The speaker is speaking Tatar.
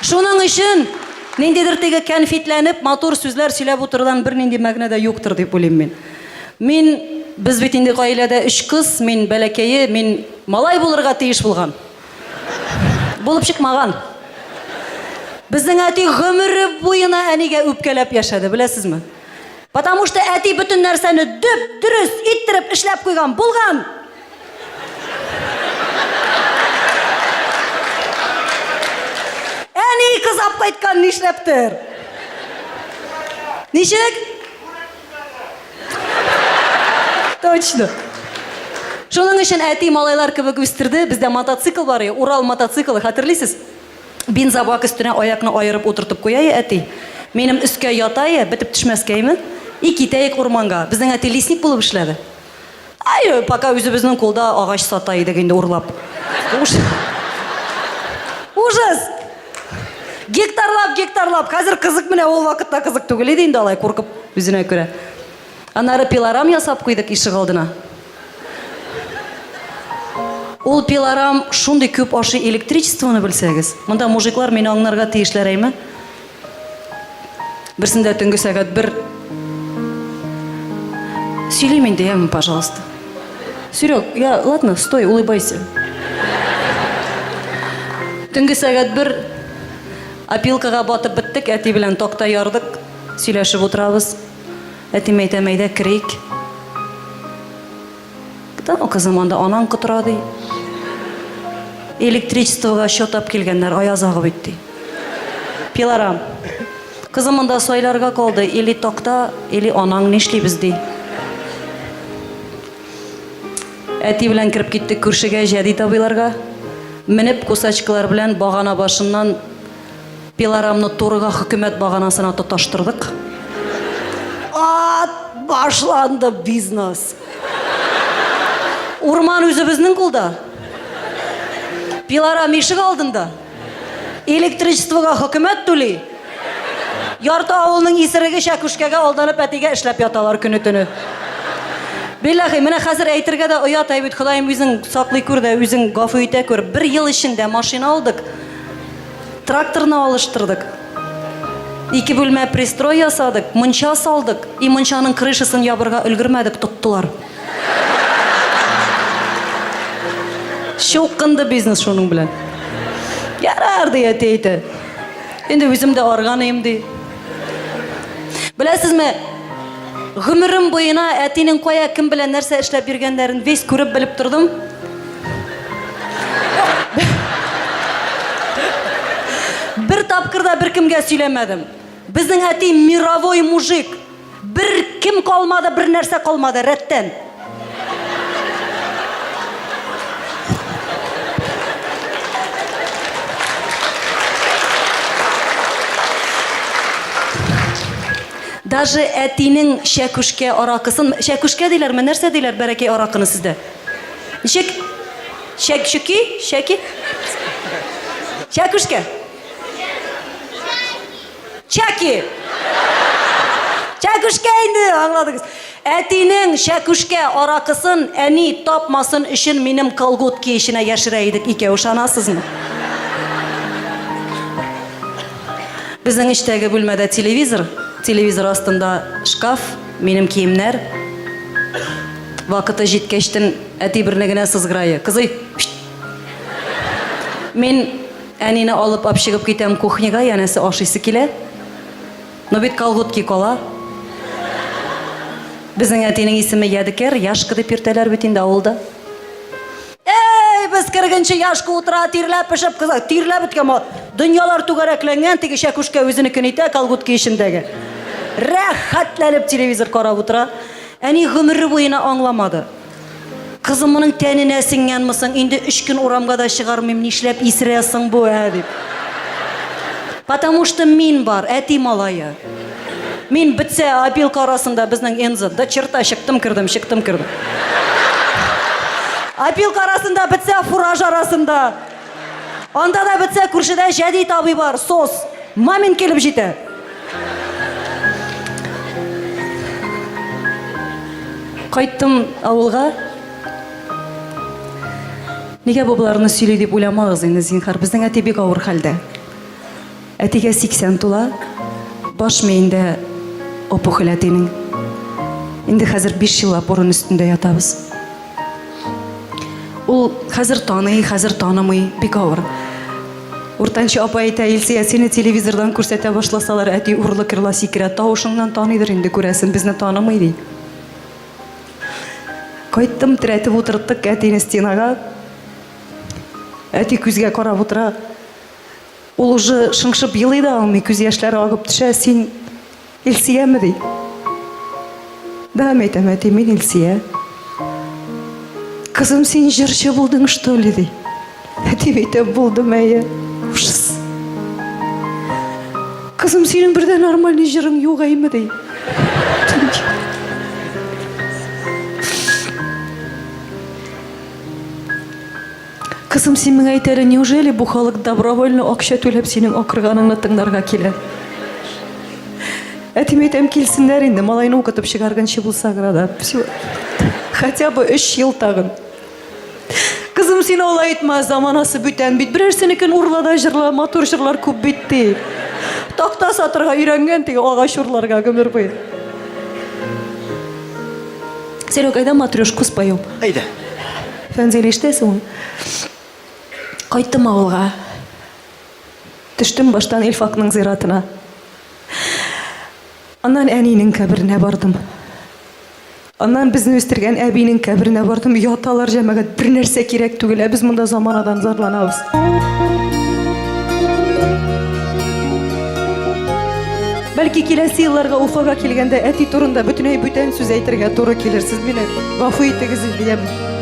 Шуның өчен ниндидер теге кәнфитләнеп матур сүзләр сөйләп утырудан бернинди мәгънә дә юктыр дип уйлыйм мин. Мин, без бит инде гаиләдә өч кыз, мин бәләкәе, мин малай булырга тиеш булган. Булып чыкмаган. Безнең әти гомере буена әнигә үпкәләп яшәде, беләсезме? Потому что әти бөтен нәрсәне дөп-дөрес иттереп эшләп куйган булган. Әни кызап кайткан нишләптер. Ничек? Точно. Шуның өчен әти малайлар кебек үстерде. Бездә мотоцикл бар, Урал мотоциклы, хәтерлисез? Бензобак өстенә аякны аерып утыртып куя әти. Минем өскә ята, бетеп төшмәскәйме? И китәек урманга. Безнең әти лесник булып эшләде. Ай, пока үзебезнең кулда агач сата идек инде урлап. Ужас! Гектарлап, гектарлап. Хәзер кызык менә ул вакытта кызык түгел иде инде алай куркып үзенә күрә. Аннары пилорам ясап куйдык ишегалдына. Ул пилорам шундый күп ашый электричествоны белсәгез. Монда мужиклар мине аңнарга тиешләр әйме? Берсендә төнге сәгать бер. Сөйлим инде, яме, пожалуйста. Серег, я, ладно, стой, улыбайся. Төнге сәгать бер опилкага батып беттек, әти белән такта ярдык, сөйләшеп утырабыз. Әтим әйтәм, әйдә керик. Да, ну, кызым, анда анаң котыра, ди. Электричествога счет алып килгәннәр, аяз агып бит, ди. Пилорам. Кызым монда сайларга калды, или такта, или анаң, нишлибез, ди. Әти белән кереп киттек күршегә, Җәдит абыйларга. Менеп кусачкалар белән багана башыннан Пилорамны турыга хөкүмәт баганасына тоташтырдык. Ат башланды бизнес. Урман үзебезнең кулда. Пилорам ишек алдында. Электричествога хөкүмәт түли. Ярты авылның исереге чәкүшкәгә алданып әтигә эшләп яталар көне-төне. Билләхи, менә хәзер әйтергә дә оят әй бит, Ходаем үзең саклый күр дә, үзең гафу итә күр. Бер ел эчендә машина алдык. Тракторны алыштырдык. Ике бүлмә пристрой ясадык, мунча салдык. И мунчаның крышасын ябырга өлгермәдек, тоттылар. Чукынды бизнес шуның белән. Ярар, ди әти әйтә. Инде үзем дә арганыйм, ди. Беләсезме, гомерем буена әтинең кая, кем белән нәрсә эшләп йөргәннәрен весь күреп белеп тордым. Бер тапкыр да беркемгә сөйләмәдем. Безнең әти мировой мужик. Бер кем калмады, бер нәрсә калмады рәттән. Даже әтинең чәкүшкә аракысын, чәкүшкә диләрме, нәрсә диләр бәрәкәй аракыны сездә? Ничек? Чәк, чөки? Чәки? Чәкүшкә. Чәки! Чәкүшкә инде, аңладыгыз. Әтинең чәкүшкә аракысын әни тапмасын өчен минем колготки эченә яшерә идек икәү, ышанасызмы? Безнең эчтәге бүлмәдә телевизор, телевизор астында шкаф, минем киемнәр. Вакыты җиткәчтен әти берне генә сызгырае. Кызый, Мин әнине алып апчыгып китәм кухняга, янәсе ашыйсы килә. Но бит колготки кала. Безнең әтинең исеме Ядекәр, Яшка дип йөртәләр бит инде авылда. Эй, без кергенче Яшка утыра, тирләп пешеп кыза, тирләп беткән мал. Дөньялар түгәрәкләнгән, теге чәкүшкә үзенекен итә, колготки эчендәге. Рәхәтләнеп телевизор карап утыра. Әни гомере буена аңламады. Кызым моның тәненә сеңгәнме соң, инде өч көн урамга да чыгармыйм, нишләп исерә соң бу, ә, дип. Потому что мин бар, әти малае. Мин бетсә, опилка арасында безнең Энзо, до черта чыктым кердем, чыктым кердем. Опилка арасында бетсә, фураж арасында. Анда да бетсә, күршедә Җәдит абый бар, сос. Мамин килеп җитә. Кайттым авылга. Нигә бу боларны сөйли дип уйламагыз инде, зинһар. Безнең әти бик авыр хәлдә. Әтигә 80 тула, баш миендә опухоль әтинең. Инде хәзер 5 еллап урын өстендә ятабыз. Ул хәзер таный, хәзер танымый, бик авыр. Уртанчы апа әйтә, Илсөя, сине телевизордан күрсәтә башласалар, әти урлы-кырла сикерә, тавышыңнан таныйдыр инде, күрәсен, безне танымый, ди. Кайттым, терәтеп утырттык әтине стенага. Әти күзгә карап утыра. Ул уже шыңшып елый да алмый, күз яшьләре агып төшә. Син Илсөяме, ди. Да, әйтәм, әти, мин Илсөя. Кызым, син җырчы булдың, что ли, ди. Әти, әйтәм, булдым, әйе. Ужас. Кызым, синең бер дә нормальный җырың юк, әйме, ди. Кызым, син миңа әйт әле, неужели бу халык добровольно акча түләп синең акырганыңны тыңларга килә? Әтим әйтәм, килсеннәр инде, малайны укытып чыгарганчы булса гына да. Все. Хотя бы өч ел тагын. Кызым, син алай әйтмә, заманасы бүтән бит. Берәрсенекен урла да җырла, матур җырлар күп бит ди. Такта сатырга өйрәнгән теге агач урларга гомер буе. Серег, әйдә матрешку споем. Әйдә. Фәнзил, ишетәсеңме? Кайттым авылга. Төштем баштан Илфакның зиратына. Аннан әнинең каберенә бардым. Аннан безне үстергән әбинең каберенә бардым. Яталар, җәмәгать, бер нәрсә кирәк түгел, ә без монда заманадан зарланабыз. Бәлки киләсе елларга Уфага килгәндә әти турында бөтенләй бүтән сүз әйтергә туры килер. Сез мине гафу итегез инде, яме.